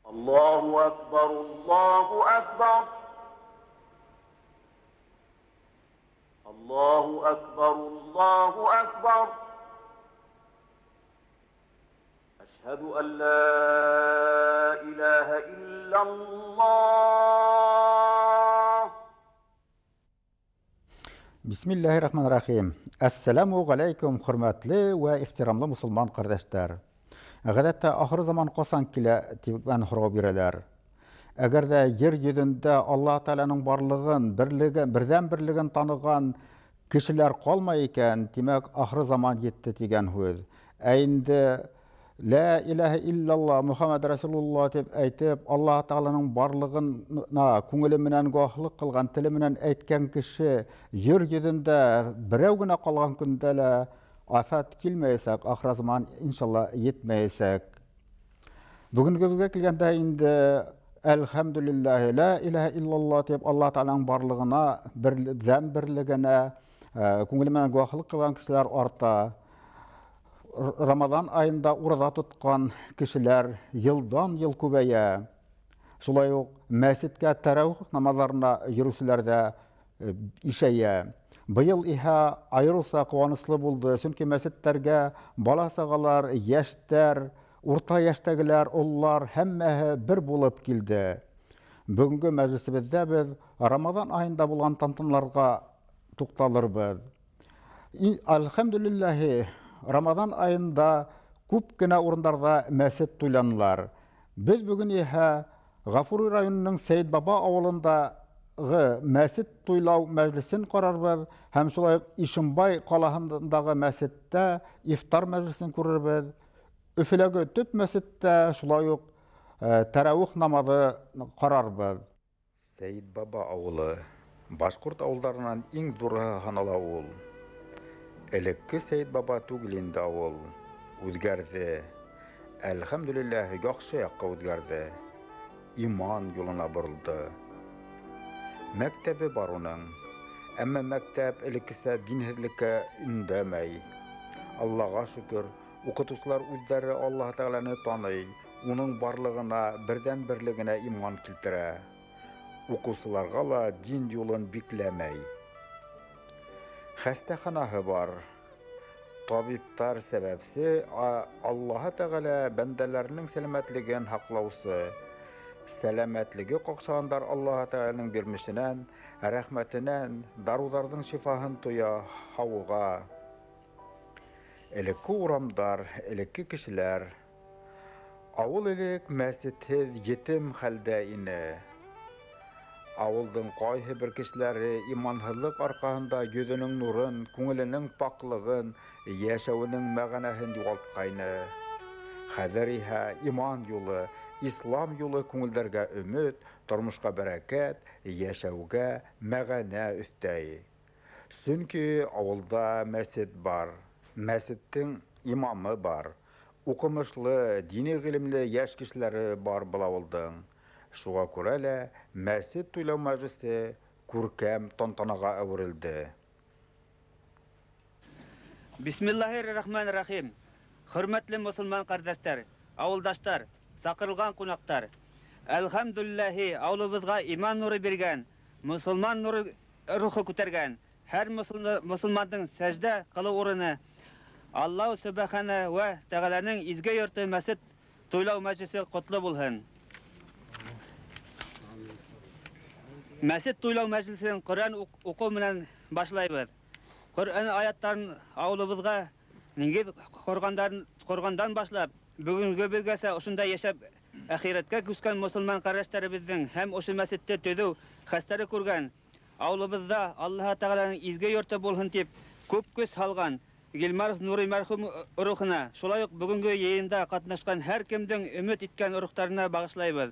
Аллаһу акбар, Аллаһу акбар. Аллаһу акбар, Аллаһу акбар. Әшһәду ан ла илаһа иллаллаһ. Бисмиллаһи рахмани рахим. Әссәләмү галәйкүм, хөрмәтле вә ихтирамлы мусулман кардәшләр. Гадәттә ахыр заман касан килә дигән һорау бирәләр. Әгәр дә ер йөзендә Аллаһ Тәгаләнең барлыгын, берлеген, бердән берлеген таныган кешеләр калмай икән, димәк, ахыр заман җитте дигән һүз. Ә инде Лә иләһә илляллаһ, Мөхәммәд Расулуллаһ дип әйтеп, Аллаһ Тәгаләнең барлыгына күңеле менән гуаһлык кылган, теле менән әйткән кеше ер йөзендә берәү генә калган көндә лә афәт килмәячәк, ахыр заман иншалла җитмәячәк. Бүгенгебезгә килгәндә инде әлхәмдүлилләһи лә иләһә илляллаһ дип Аллаһ Тәгаләнең барлыгына, бердән берлегенә күңеле менән гуаһлык кылган кешеләр арта. Рамазан аенда ураза тоткан кешеләр елдан-ел күбәя. Шулай ук мәчеткә тәравих намазларына йөрүчеләр дә ишәя. Быел иһә аеруча куанычлы булды, чөнки мәчетләргә бала-чагалар, яшьтәр, урта яшьтәгеләр, олылар һәммәһе бер булып килде. Бүгенге мәҗлесебездә без Рамазан аенда булган тантаналарга тукталырбыз. Әлхәмдүлилләһи, Рамазан аенда күп кенә урыннарда мәчет туйланылар. Без бүген иһә Гафури районының Сәетбаба авылындагы мәчет туйлау мәҗлесен карарбыз һәм шулай ук Ишембай каласындагы мәчеттә ифтар мәҗлесен күрербез. Өфеләге төп мәчеттә шулай ук тәравих намазы карарбыз. Сәетбаба авылы, башкорт авылларыннан иң зурыһы һанала ул. Элекке Сәетбаба түгел инде авыл, үзгәрде. Әлхәмдүлилләһ, яхшы якка үзгәрде. Иман юлына борылды. Мәктәбе бар уның. Әмма мәктәп элеккечә динһезлеккә өндәмәй. Аллага шөкер, укытучылар үзләре Аллаһы Тәгаләне таный, уның барлыгына, бердәнберлегенә иман килтерә. Укучыларга ла дин юлын бикләмәй. Хәстәханаһы бар. Табибтар сәбәпче, ә Аллаһы Тәгалә бәндәләренең сәламәтлеген һаклаучы. Сәламәтлеге какшагандар Аллаһы Тәгаләнең бирмешенән, рәхмәтенән, дарударның шифаһын тоя, һавыга. Элекке урамдар, элекке кешеләр. Авыл элек мәчетһез етем хәлдә ине. Авылдың кайһы бер кешеләре иманһызлык аркаһында йөзенең нурын, күңеленең пакълыгын, яшәвенең мәгънәһен югалткайны. Хәзер иһә иман юлы, ислам юлы күңелдәргә өмет, тормышка бәрәкәт, яшәүгә мәгънә өстәй. Сөнки авылда мәчет бар, мәчеттең имамы бар, укымышлы, дини гыйлемле яшь кешеләре бар был авылдың. Шуға күрә лә мәчет туйлау мәҗлесе күркәм тантанага әүерелде. Бисмиллаһир рахман рахим. Хөрмәтле мосылман кардәшләр, авылдаштар, сакырылган кунаклар. Әлхәмдүлилләһи, авылыбызга иман нуры биргән, мосылман нуры рухы күтәргән, һәр мосылманның сәҗдә кылу урыны Аллаһу Сүбхәнә вә Тәгаләнең изге йорты мәчет туйлау мәҗлесе котлы булһын. Мәчет туйлау мәҗлесен Коръән уку менән башлайбыз. Коръән аятларын авылыбызга нигез коргандан башлап, бүгенгебезгәчә ошында яшәп ахирәткә күчкән мосылман кардәшләребезнең һәм ошо мәчетте төзү хәстәре күргән, авылыбызда Аллаһы Тәгаләнең изге йорты булһын дип күп көч һалган Гилмаров Нури мәрхүм рухына, шулай ук бүгенге йыйында катнашкан һәр кемдең өмет иткән рухтарына багышлайбыз.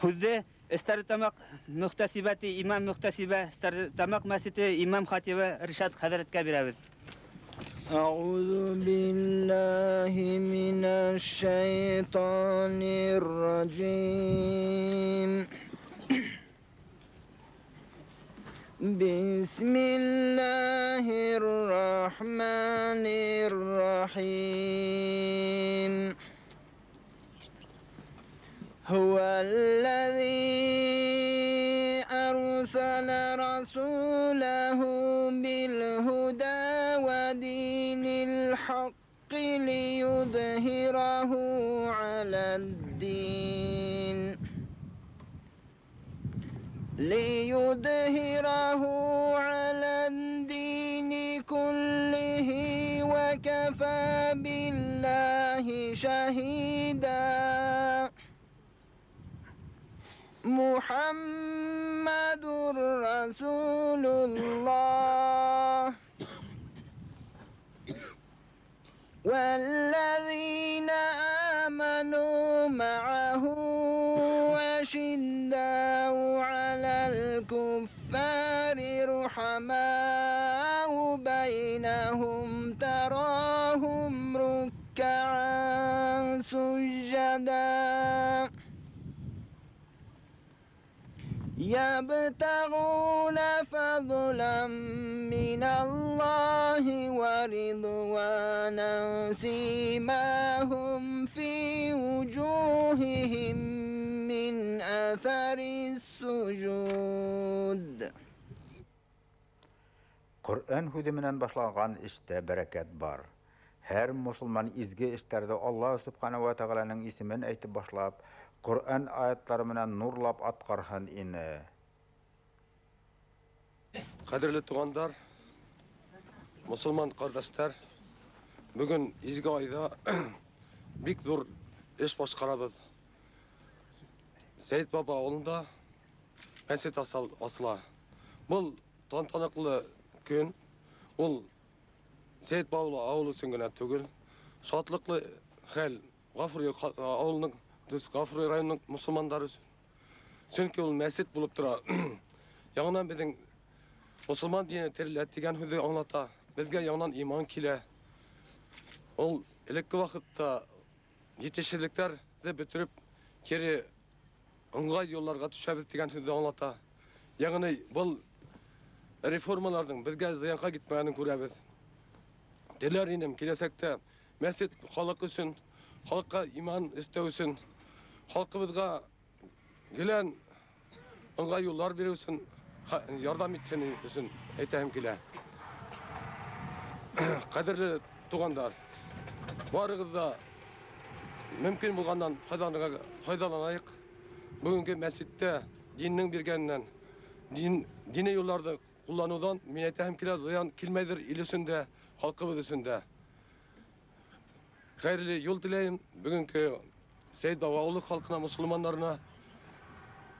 Һүзде Стәрлетамак мөхтәсибәте имам мөхтәсибә Стәрлетамак мәчете имам хатибы Ришат хәзрәткә бирәбез. أعوذ بالله من الشيطان الرجيم بسم الله الرحمن الرحيم. هو الذي أرسل رسوله بالهدى ودين الحق ليظهره على الدين ليظهره على الدين كله وكفى بالله شهيدا. محمد رسول الله والذين آمنوا معه أشداء على الكفار رحماء بينهم تراهم ركعا سجدا يبتغون فضلا من الله ورضوانا سيماهم في وجوههم من أثر السجود. Ҡөрьән һүҙе менән башланған эштә бәрәкәт бар. Һәр мосолман изге эштәрҙе Аллаһ Субханаһу ва Тәғәләнең исемен әйтеп башлап, Ҡөрьән аяттары менән нурлап атҡарһын ине. Ҡәҙерле туғандар, мосолман ҡәрҙәштәр, бөгөн изге айҙа бик ҙур эш башҡарабыҙ. Сәйет Баба ауылында мәсет асыла. Был тантанаҡлы көн, ул Сәйет Баба ауылы өсөн генә түгел, шатлыҡлы хәл Ғафури ауылының, Ғафури районының мосолмандары өсөн. Сөнки ул мәсет булып тора. Яңынан беҙҙең мосолман дине терелә тигән һүҙҙе аңлата. Беҙгә яңынан иман килә. Ул элекке ваҡытта етешһеҙлектәрҙе бөтөрөп, кире ыңғай юлларға төшәбеҙ тигән һүҙҙе аңлата. Йәғни был реформаларҙың беҙгә зыянға китмәгәнен күрәбеҙ. Теләр инем киләсәктә мәсет халыҡ өсөн, халыҡҡа иман өҫтәү өсөн, халҡыбыҙға гелән ыңғай юллар биреү өсөн ярҙам иткән өсөн әйтәһем килә. Ҡәҙерле туғандар, барығыҙ ҙа мөмкин булғандан файҙаланайыҡ. Бөгөнгө мәсеттә диннең биргәненән, дини юлларҙы ҡулланыуҙан мин әйтәһем килә, зыян килмәйҙер ил өсөн дә, халҡыбыҙ өсөн дә. Хәйерле юл теләйем бөгөнгө Сәйет Баба ауылы халҡына, мосолмандарына.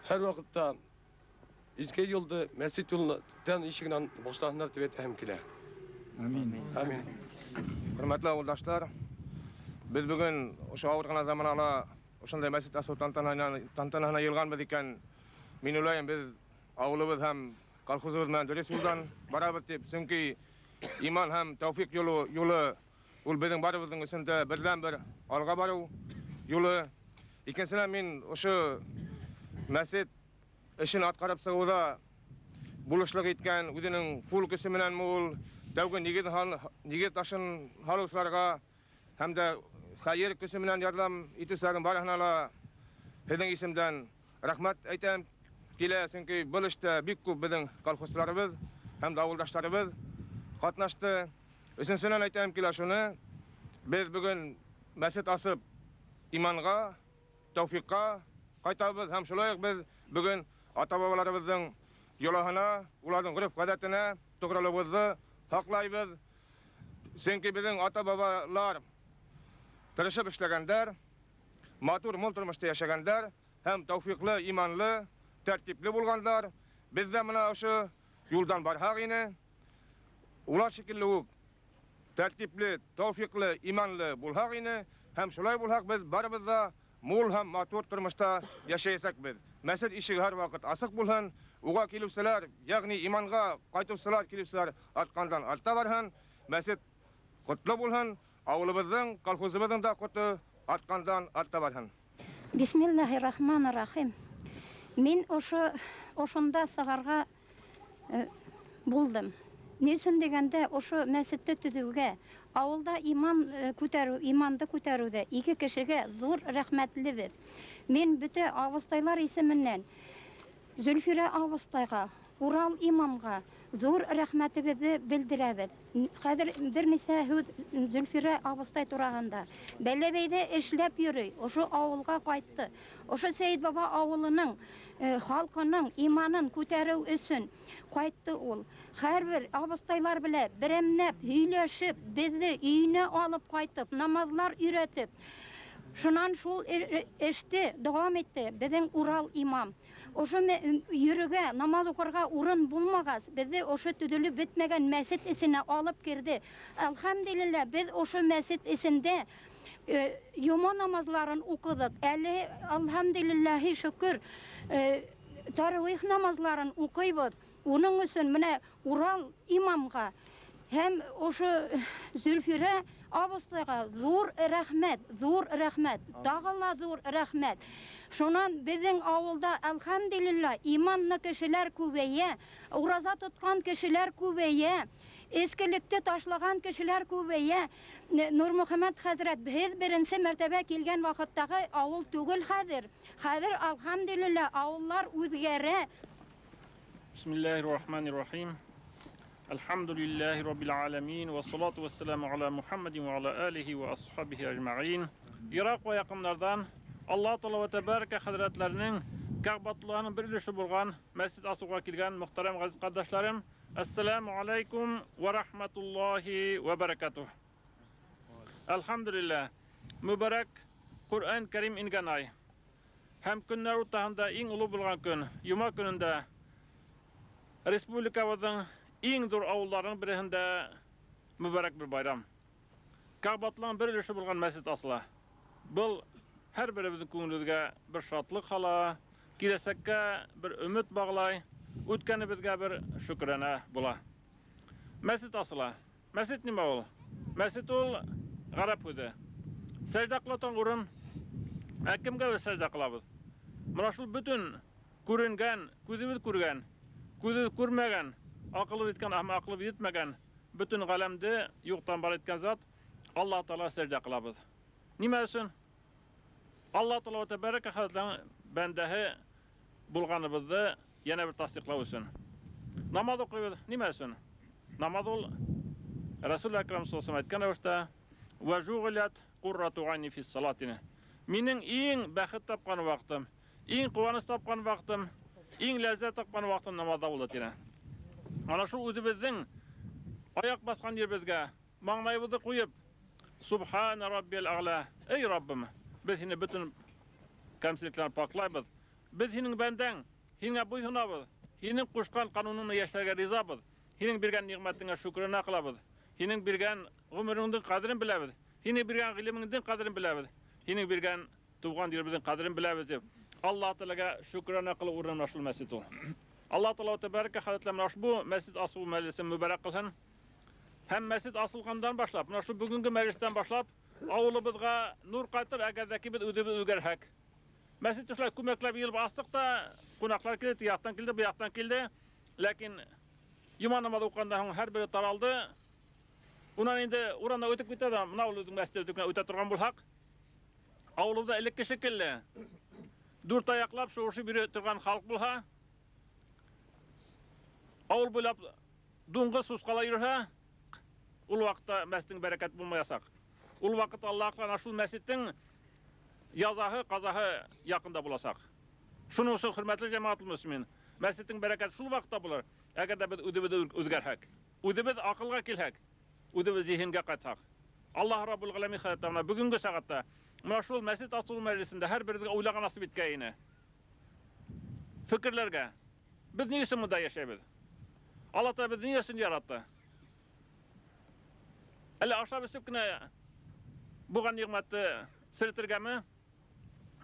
Һәр ваҡытта изге юлды, мәсет юлын тән ишегенән башлаһындар тип әйтәһем килә. Амин. Амин. Хөрмәтле ауылдаштар, беҙ бөгөн ошо ауыр ғына заманала ошондай мәсет асыу тантанаһына йыйылғанбыҙ икән, мин уйлайым, беҙ ауылыбыҙ һәм колхозыбыҙ менән дөрөҫ юлдан барабыҙ тип, сөнки иман һәм тәүфиҡ юлы ул беҙҙең барыбыҙҙың өсөн дә берҙән-бер алға барыу юлы. Икенсенән, мин ошо мәсет эшен атҡарып сығыуҙа булышлыҡ иткән, үҙенең ҡул көсө менәнме ул, тәүге нигеҙ ташын һалыусыларға һәм дә хәйер көсө менән ярҙам итеүселәрҙең барыһына ла һеҙҙең исемдән рәхмәт әйтәм килә, сөнки был эштә бик күп беҙҙең колхозсыларыбыҙ һәм дә ауылдаштарыбыҙ ҡатнашты. Өсөнсөнән әйтәм килә шуны, беҙ бөгөн мәсет асып иманға, тәүфиҡҡа ҡайтабыҙ һәм шулай уҡ беҙ бөгөн ата-бабаларыбыҙҙың йолаһына, уларҙың ғөрөф-ғәҙәтенә тоғролоғобоҙҙо һаҡлайбыҙ. Сөнки беҙҙең ата-бабалар тырышып эшләгәндәр, матур, мул тормошта йәшәгәндәр һәм тәүфиҡлы, иманлы, тәртипле булғандар. Беҙ ҙә бына ошо юлдан барһаҡ ине, улар шикелле үк тәртипле, тәүфиҡлы, иманлы булһаҡ ине һәм шулай булһаҡ, беҙ барыбыҙ ҙа мул һәм матур тормошта йәшәйәсәкбеҙ. Мәсет ишеге һәр ваҡыт асыҡ булһын, уға килеүселәр, йәғни иманға ҡайтыусылар, килеүселәр артҡандан арта барһын, мәсет ҡотло булһын, ауылыбыҙҙың, колхозыбыҙҙың да ҡото артҡандан арта барһын. Бисмиллахир-рахманир-рахим. Мин ошонда сығарға булдым. Ни өсөн тигәндә, ошо мәсетте төҙөүгә, ауылда иман күтәреү, иманды күтәреүҙә ике кешегә ҙур рәхмәтлебеҙ. Мин бөтә абыстайлар исеменнән Зөлфирә абыстайға, Урал имамға ҙур рәхмәтебеҙҙе белдерәбеҙ. Хәҙер бер нисә һүҙ Зөлфирә абыстай тураһында. Бәләбәйҙә эшләп йөрөй, ошо ауылға ҡайтты. Ошо Сәйетбаба ауылының халҡының иманын күтәреү өсөн ҡайтты ул. Һәр бер абыстайлар белән берәмләп һөйләшеп, беҙҙе өйөнә алып ҡайтып, намаҙлар өйрәтеп, шунан шул эште дауам итте беҙҙең Урал имам. Ошо йөрөгә, намаҙ уҡырға урын булмағас, беҙҙе ошо төҙөлөп бөтмәгән мәсет эсенә алып керҙе. Әлхәмдүлилләһ, беҙ ошо мәсет эсендә йома намазларын уҡыҙыҡ. Әле әлхәмдүлилләһи шөкөр, тарауих намазларын уҡыйбыҙ. Уның өсөн менә Урал имамға һәм ошо Зөлфирә абыстайға ҙур рәхмәт, ҙур рәхмәт, тағы ла ҙур рәхмәт. Шунан беҙҙең ауылда әлхәмдүлилләһ иманлы кешеләр күбәйә, ураза тотҡан кешеләр күбәйә, эскелекте ташлаған кешеләр күбәйә. Нурмөхәммәт хәҙрәт, беҙ беренсе мәртәбә килгән ваҡыттағы ауыл түгел хәҙер. Хәҙер әлхәмдүлилләһ ауыллар үҙгәрә. Бисмиллаһир-рахманир-рахим. Әлхәмдүлилләһи раббил аламин ва салату вассаламу аля Мухаммадин ва аля алихи ва асхабихи ажмаин. Ираҡ ва яҡындарҙан Аллаһ Тәғәлә ва Тәбәрәкә хәҙрәтләренең Кәғбәтуллаһының бер өлөшө булған мәсжид асыуға килгән мөхтәрәм ғәзиз ҡәрҙәшләрем, ассаламу алейкум ва рахматуллаһи ва баракатуһ. Әлхәмдүлилләһ, мөбәрәк Ҡөрьән Кәрим ингән ай. Һәм көннәр уртаһында иң оло булған көн, йома көнөндә республикабыҙҙың иң ҙур ауылдарының береһендә мөбәрәк бер байрам. Кәғбәтулланың бер өлөшө булған мәсжид асыла. Был һәр беребеҙҙең күңелебеҙгә бер шатлыҡ һала, киләсәккә бер өмөт бағлай, үткәнебеҙгә бер шөкрәнә була. Мәсжид асыла. Мәсжид нимә ул? Мәсжид ул ғәрәп һүҙе. Сәждә ҡыла торған урын. Ә кемгә беҙ сәждә ҡылабыҙ? Мына шул бөтөн күренгән, күҙебеҙ күргән, күҙебеҙ күрмәгән, аҡылыбыҙ еткән, әммә аҡылыбыҙ етмәгән бөтөн ғаләмде юҡтан бар иткән зат Аллаһ Тәғәлә сәждә ҡылабыҙ. Нимә өсөн? Аллаһ Тәғәлә тәбәрәкә хәҙрәтләренең бәндәһе булғаныбыҙҙы йәнә бер тасдиҡлау өсөн. Намаҙ уҡыйбыҙ. Нимә өсөн? Намаҙ ул Рәсүл Әкрам саллаллаһу алейһи ва сәлләм әйткән рәүештә, Вә жуғиләт ҡуррату ғайни фис салат тине. Минең иң бәхет тапҡан ваҡытым, иң ҡыуаныс тапҡан ваҡытым, иң ләззәт тапҡан ваҡытым намаҙҙа булды тине. Ана шул үҙебеҙҙең аяҡ баҫҡан еребеҙгә маңлайыбыҙҙы ҡуйып, Субхана раббил ағла, эй Раббым, беҙ һине бөтөн кәмселектән паклайбыҙ. Беҙ һинең бәндәң, һиңә буйһонабыҙ, һинең ҡушҡан ҡануныңны йәшәргә ризабыҙ, һинең биргән ниғмәтеңә шөкрәнә ҡылабыҙ, һинең биргән ғүмереңдең ҡәҙерен беләбеҙ, һинең биргән ғилемеңдең ҡәҙерен беләбеҙ, һинең биргән тыуған еребеҙҙең ҡәҙерен беләбеҙ тип Аллаһ Тәғәләгә шөкрәнә ҡылыу урыны менән шул мәсжид ул. Аллаһ Тәғәлә тәбәрәкә хәҙрәтләр менән ошбу мәсжид асыу мәжлесен мөбәрәк ҡылһын. Һәм мәсжид асылғандан башлап, менә шул бөгөнгө мәжлестән башлап, ауылыбыҙға нур ҡайтыр, әгәр ҙә ки беҙ үҙебеҙ үҙгәрһәк. Мәсжид шулай күмәкләп йыйылып астыҡ та, ҡунаҡтар килде, теге яҡтан килде, был яҡтан килде. Ләкин йома намаҙы уҡығандан һуң һәр бере таралды. Унан инде урамда үтеп китә ҙә, мына ул үҙең мәсжидте үтеп үтә торған булһаҡ, ауылыбыҙҙа элекке шикелле дүрт аяҡлап шыуышып йөрөй торған халыҡ булһа, ауыл буйлап дуңғыҙ сусҡала йөрөһә, ул ваҡытта мәсжидтең бәрәкәте булмаясаҡ. Ул ваҡыт Аллаһ ҡылған шул мәсжидтең язаһы, ҡазаһы яҡында буласаҡ. Шуның өсөн, хөрмәтле йәмәғәт мөслимин, мәсжидтең бәрәкәте шул ваҡытта булыр, әгәр ҙә беҙ үҙебеҙ үҙгәрһәк, үҙебеҙ аҡылға килһәк, үҙебеҙ зиһенгә ҡайтһаҡ. Аллаһ Раббул Ғаләмин хәҙрәттәре менә бөгөнгө сәғәттә менә шул мәсжид асыу мәжлесендә һәр беребеҙгә уйлаған насип иткәйне. Фекерләргә. Беҙ ни өсөн бында йәшәйбеҙ? Аллаһ Тәғәлә беҙҙе ни өсөн яратты? Әллә ашап эсеп кенә булған ниғмәтте серетергәме?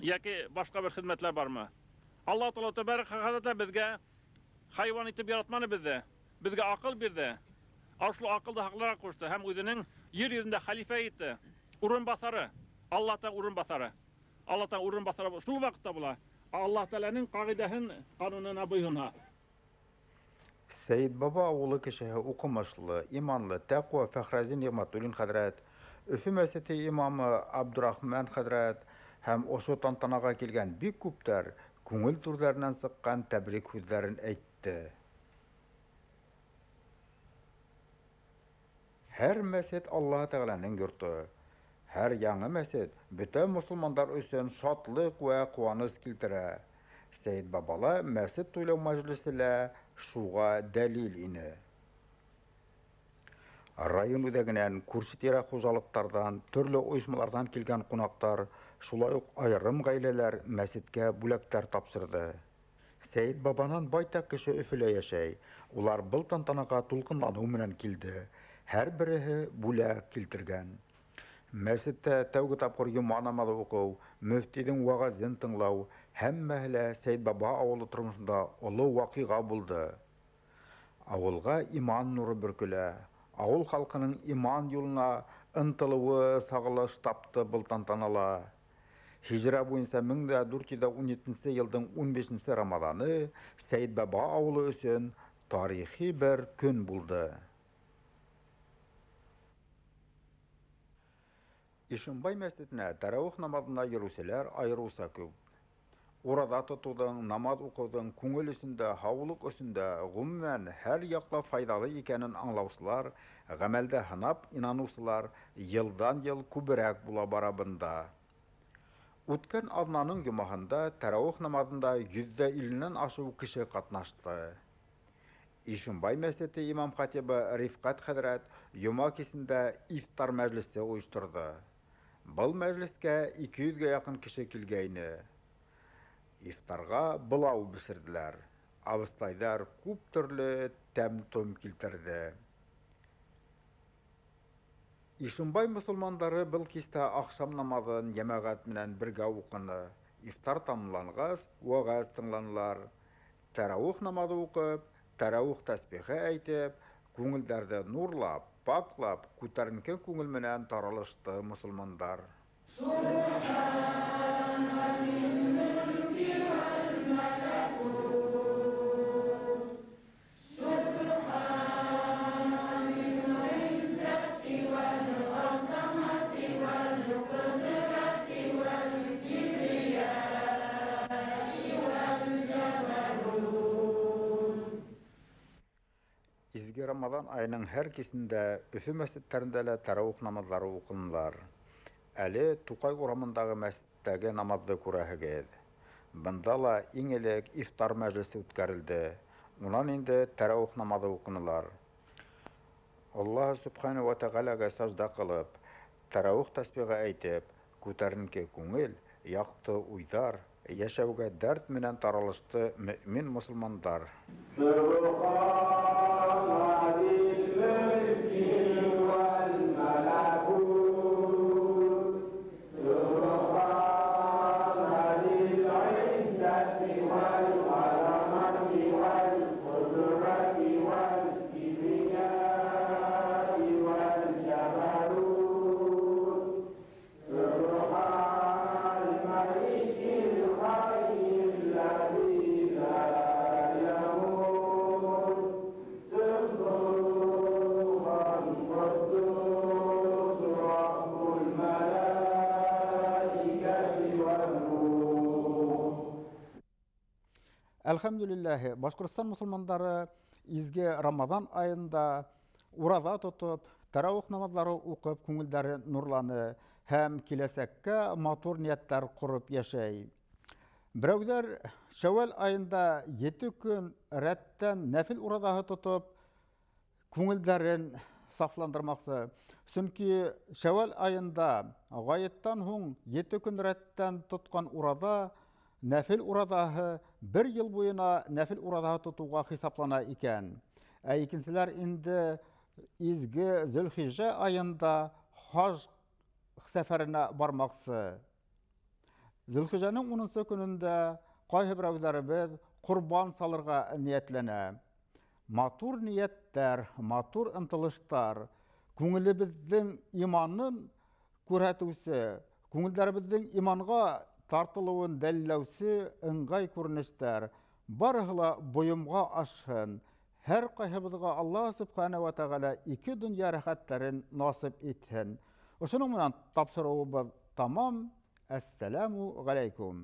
Йәки башҡа бер хеҙмәтләр бармы? Аллаһ Тәғәлә тәбәрәк хәҙрәтләр беҙгә хайуан итеп яратманы беҙҙе. Беҙгә аҡыл бирҙе. Шул аҡылды һаҡларға ҡушты һәм үҙенең ер йөҙөндә хәлифә итте. Урынбаҫары, Аллаһ Тәғәлә урынбаҫары. Аллаһ Тәғәлә урынбаҫары шул ваҡытта була. Аллаһ Тәғәләнең ҡағиҙәһен, ҡанунына буйһонһа. Сәйетбаба ауылы кешеһе уҡымышлы, иманлы, тәҡүә Фәхрәзи Ниғмәтуллин хәҙрәт, Өфө мәсете имамы Абдурахман хәҙрәт Һәм ошо тантанаға килгән бик күптәр күңел түрҙәренән сыҡҡан тәбрик һүҙҙәрен әйтте. Һәр мәсет Аллаһы Тәғәләнең йорто. Һәр яңы мәсет бөтә мосолмандар өсөн шатлыҡ вә ҡыуаныс килтерә. Сәйет бабала мәсет туйлау мәжлесе лә шуға дәлил ине. Район үҙәгенән, күрше-тирә хужалыҡтарҙан, төрлө ойошмаларҙан килгән ҡунаҡтар, шулай уҡ айырым ғаиләләр мәсеткә бүләктәр тапшырҙы. Сәйет бабанан байтаҡ кеше Өфөлә йәшәй. Улар был тантанаға тулҡынланыу менән килде. Һәр береһе бүләк килтергән. Мәсеттә тәүге тапҡыр йома намаҙы уҡыу, мөфтиҙең вәғәзен тыңлау һәммәһе лә Сәйет баба ауылы тормошонда оло ваҡиға булды. Ауылға иман нуры бөркөлә. Ауыл халҡының иман юлына ынтылыуы сағылыш тапты был тантанала. Һижра буйынса 1417 йылдың 15 Рамаҙаны Сәйет баба ауылы өсөн тарихи бер көн булды. Ишембай мәсетенә тәрәүих намаҙына йөрөүселәр айырыуса күп. Ураҙа тотоуҙың, намаҙ уҡыуҙың күңел өсөн дә, һаулыҡ өсөн дә, ғөмүмән, һәр яҡлап файҙалы икәнен аңлаусылар, ғәмәлдә һынап инаныусылар йылдан-йыл күберәк була бара бында. Үткән аҙнаның йомаһында тәрәүих намаҙында 150-нән ашыу кеше ҡатнашты. Ишембай мәсете имам-хатибы Рифҡәт хәҙрәт йома кисендә ифтар мәжлесе ойошторҙо. Был мәжлескә 200-гә яҡын кеше килгәйне. Ифтарға былау бешерҙеләр. Абыстайҙар күп төрлө тәм-том килтерҙе. Ишембай мосолмандары был кистә аҡшам намаҙын йәмәғәт менән бергә уҡыны. Ифтар тамамланғас, вәғәз тыңланылар. Тәрәүих намаҙы уҡып, тәрәүих тәсбихе әйтеп, күңелдәрҙе нурлап, паклап, күтәренке күңел менән таралышты мосолмандар. Изге Рамаҙан айының һәр кисендә Өфө мәсеттәрендә лә тәрәүих намаҙҙары уҡынылар. Әле Туҡай урамындағы мәсеттәге намаҙҙы күрәһегеҙ. Бында ла иң элек ифтар мәжлесе үткәрелде. Унан инде тәрәүих намаҙы уҡынылар. Аллаһ Сүбхәнәһү вә Тәғәләгә сажда ҡылып, тәрәүих тәсбихы әйтеп, күтәренке күңел, яҡты уйҙар, йәшәүгә дәрт менән таралышты мөмин мосолмандар. Әлхәмдүлилләһ, Башҡортостан мосолмандары изге Рамаҙан айында ураҙа тотоп, тәрәүих намаҙҙары уҡып, күңелдәре нурланы һәм киләсәккә матур ниәттәр ҡороп йәшәй. Берәүҙәр Шәүәл айында 7 көн рәттән нәфил ураҙаһы тотоп, күңелдәрен сафландырмаҡсы. Сөнки Шәүәл айында ғайыттан һуң 7 көн рәттән тотҡан ураҙа нәфил ураҙаһы бер йыл буйына нәфил ураҙаһы тотоуға хисаплана икән. Ә икенселәр инде изге Зөлхижә айында хаж сәфәренә бармаҡсы. Зөлхижәнең 10-нсо көнөндә ҡайһы берәүҙәребеҙ ҡорбан салырға ниәтләнә. Матур ниәттәр, матур ынтылыштар, күңелебеҙҙең иманын күрһәтеүсе, күңелдәребеҙҙең иманға тартылыуын дәлилләүсе ыңғай күренештәр барыһы ла бойомға ашһын. Һәр ҡайһыбыҙға Аллаһ Сүбхәнәһү вә Тәғәлә ике донъя рәхәттәрен насип итһен. Ошоноң менән тапшырыуыбыҙ тамам. Әссәләмү галәйкүм!